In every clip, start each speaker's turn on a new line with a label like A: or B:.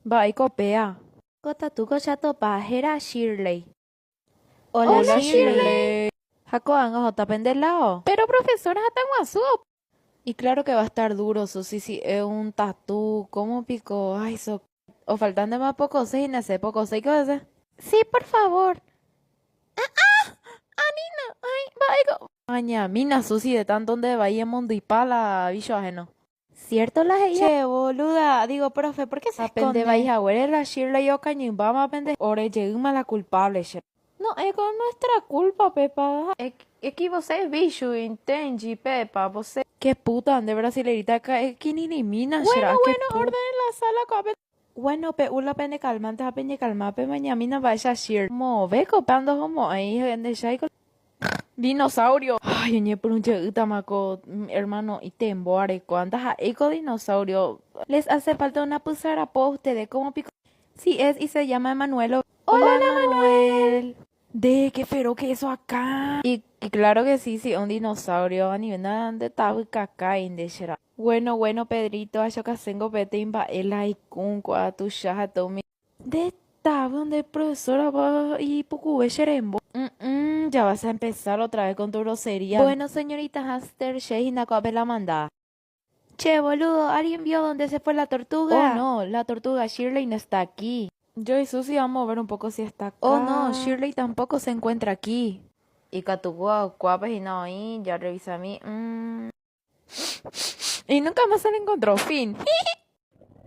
A: Mba'éiko péa?
B: Ko tatúko che atopa héra Shirley.
A: Hola,
B: Hola,
A: Shirley. Ha ko'ág̃a ohóta pende lado.
C: Pero profesora hatã guasu opa.
A: Y claro que va a estar duro, Susi, si es un tatú, ¿cómo pico? Ay, so... Ofaltántema pokose hína che, pokose iko hese.
C: Sí, por favor. Ah, ah! Anína! Ay, mba'éiko.
A: Añamína, Susi, de tanto nde vai emondyipa la bicho ajeno.
B: Cierto la he'i.
A: Che, boluda, digo, profe, ¿por qué se
C: Ha
A: esconde?
C: pende
A: vai haguére la Shirley okañymbáma pende ore jeýma la culpable, che.
C: No es con nuestra culpa, Pepa.
A: É que você é bicho, entende, Pepa? Você. Qué puta, nde brasileirita ekirirĩmína, che
C: Bueno,
A: ra'a, qué
C: bueno,
A: puta.
C: orden en la sala, ko'ápe.
A: Bueno, pe'u la pene calmante ha peñekalma pemañamína mba'éicha Shirley. Moõvéko pe ndohomo'ãi ndecháiko. Dinosaurio. Ay, oñepyrũ jeýtama ko hermano itembo areko. Ndaha'éiko dinosaurio. Les hace falta una pysarapo a ustedes, ¿cómo piko? Sí es y se llama Emanuel.
C: Hola,
A: Hola,
C: Emanuel.
A: Emanuel. De, qué feroz que eso acá. Y claro que sí, sí, un dinosaurio. A nivel de tabykakái nde che ra. Bueno, bueno, Pedrito, achokaséngo peteĩ mba'e la ikũko atuicha ha tomi. Nde tavy nde profesora ipukuve che rembo. Mm, ya vas a empezar otra vez con tu grosería. Bueno, señorita Hamster, che hína ko'ápe la mandada. Che, boludo, ¿alguien vio dónde se fue la tortuga? Oh, no, la tortuga Shirley no está aquí. Yo y Susi vamos a ver un poco si está acá. Oh, no, Shirley tampoco se encuentra aquí. Ikatu kuápe hína oĩ, ya revisami. Y nunca más se le encontró. Fin.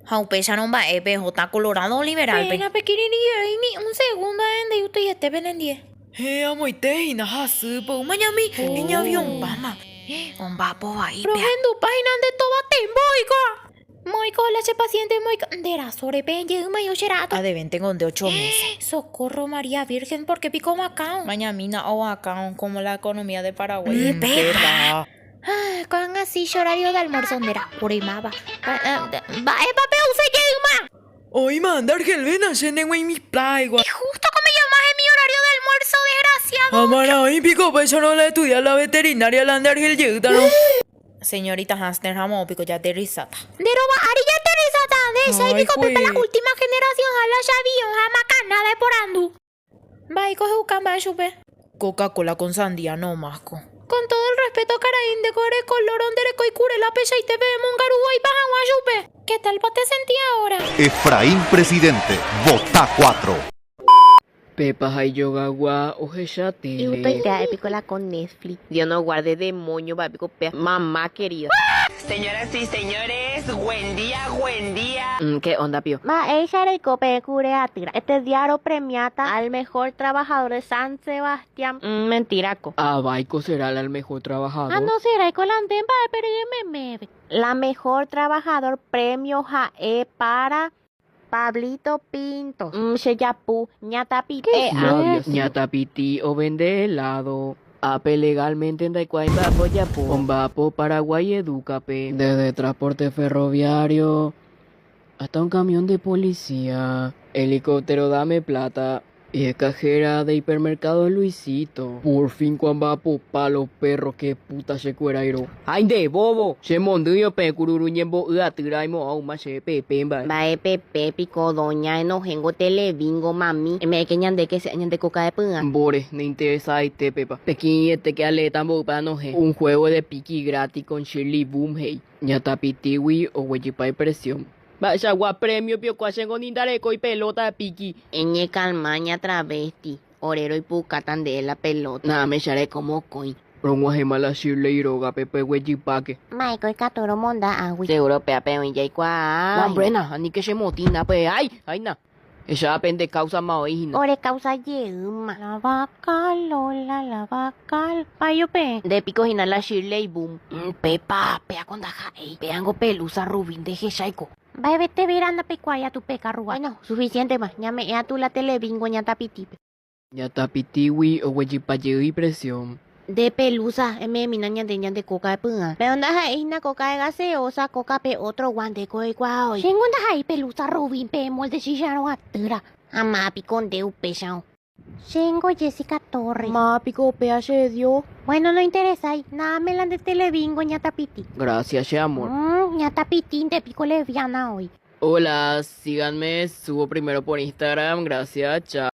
D: Ha upéicharõ mba'e pehóta Colorado o Liberal-pe.
C: Péina pekirirĩjey ni un segundo ahendéi utoiete penendie.
E: Héẽ, amoite hína hasýpe omañami iñaviombáma.
D: Omba'apo vai pe.
C: Rohendupa hína nde tova tembo oiko. Moiko la che paciente moiko. Nde rasóre peẽ jeýma yo che rato.
D: Adevéntengo nde ocho meses.
C: Socorro María Virgen porque piko omakão.
D: Mañamína oakão como la economía de Paraguay.
E: Pépa.
C: Ah, ko'ág̃a si che horario de almuerzo nde rakúremava. Mba'épa pe'use jeýma.
E: Oĩma nde argelvéna che negueimi pláigua.
C: Y justo ko me llamas en mi horario de almuerzo, desgraciado.
E: Ha marã'i piko upéicharõ la estudiar la veterinaria la nde argel jeýtarõ.
D: Señorita Hansner ha moõ piko jaterrisáta.
C: Nde rova ári jaterrisáta, nde chai
E: Ay,
C: piko pepa la
E: jue.
C: última generación ha la chaviõ ha makana de porandu. Mba'éiko he'uka mba'e chupe.
D: Coca Cola con sandía no más ko.
C: Con todo el respeto karai nde ko ere color nderekói kure la pechaite pe emongaru voipa hag̃ua chupe. Qué tal pa te sentí ahora.
F: Efraín presidente, vota cuatro.
G: Pepa ha ijogagua ohecha tele.
H: Igustoite ha'e piko la ko Netflix. Dios nos guarde demonio mba'e piko péa. Mamá querida.
I: Señoras y señores, buen día, buen día.
H: Ke onda pio. Mba'éicha reiko peẽ kure atýra. Este día ropremiáta al mejor trabajador de San Sebastián. Mentira ko.
G: Aváiko será la el mejor trabajador.
H: Ha no seráiko la nde mba'e pero imemeve. La mejor trabajador premio ha'e para Pablito Pinto. Che japu, ñatapiti.
G: Ñatapiti ovende helado. Ápe legalmente ndaikuaái mba'apo ojapo. Omba'apo Paraguay Educa-pe. Desde transporte ferroviario hasta un camión de policía. Helicóptero dame plata. Y es cajera de hipermercado Luisito. Por fin kuamba'apopa los perros que puta che kuerairo. Hái nde bobo! Che mondýi opẽ kururu ñembo'y atýra aimo'ã che pepe mba'e.
H: Mba'e pepe piko doña enohéngo telebingo mami. Eme'ẽke ñande que sea ñande coca de py'ã.
G: Mbore, ne interesaite pepa. Peki'ĩete que aleéta mboýpa anohẽ. Un juego de piki gratis con Shirley Boom he'i. Ñatapitígui oguejypa ipresión. Mba'eichagua premio pio kua chéngo ni ndarekói pelota de piki.
H: Eñekalma ña travesti. Ore roipukáta nde la pelota. Name che areko mokõi.
G: Rog̃uahẽma la Shirley rógape peguejypáke.
H: Mba'éiko ikatu romonda águi. Seguro péape oĩ jaikuaa.
G: Lambrena, aníke chemotĩna pe ái, áina. Echa pende causa ma oĩ hína.
H: Ore causa jeýma.
C: La vaca Lola, la vaca Payo pe.
H: Nde piko hína la Shirley Boom. Pepa, péa ko ndaha'éi. Péango pelusa Rubín ndehecháiko.
C: Mba'evete vera ndapeikuaái atupe karrugua.
H: Bueno, suficiente-ma. Ñame'ẽ atu la telebingo ñatapitípe.
G: Ñatapitígui oguejypa jey ipresión.
H: De pelusa, eme'ẽmína ñande ñande coca de py'ã. Pero ndaha'éi hína coca de gaseosa, coca pe otro guante ko oikuaa oĩ.
C: Chéngo ndaha'éi pelusa Rubín pe molde chicharõ atýra.
H: Ha máva piko nde upéicharõ.
C: Chéngo Jessica Torres.
G: Máva piko upéva che Dios.
C: Bueno, no interesái. Náme la nde telebingo ñatapiti.
G: Gracias, che amor.
C: Ñatapiti nde piko lesbiana oĩ.
G: Hola, síganme, subo primero por Instagram, gracias, chao.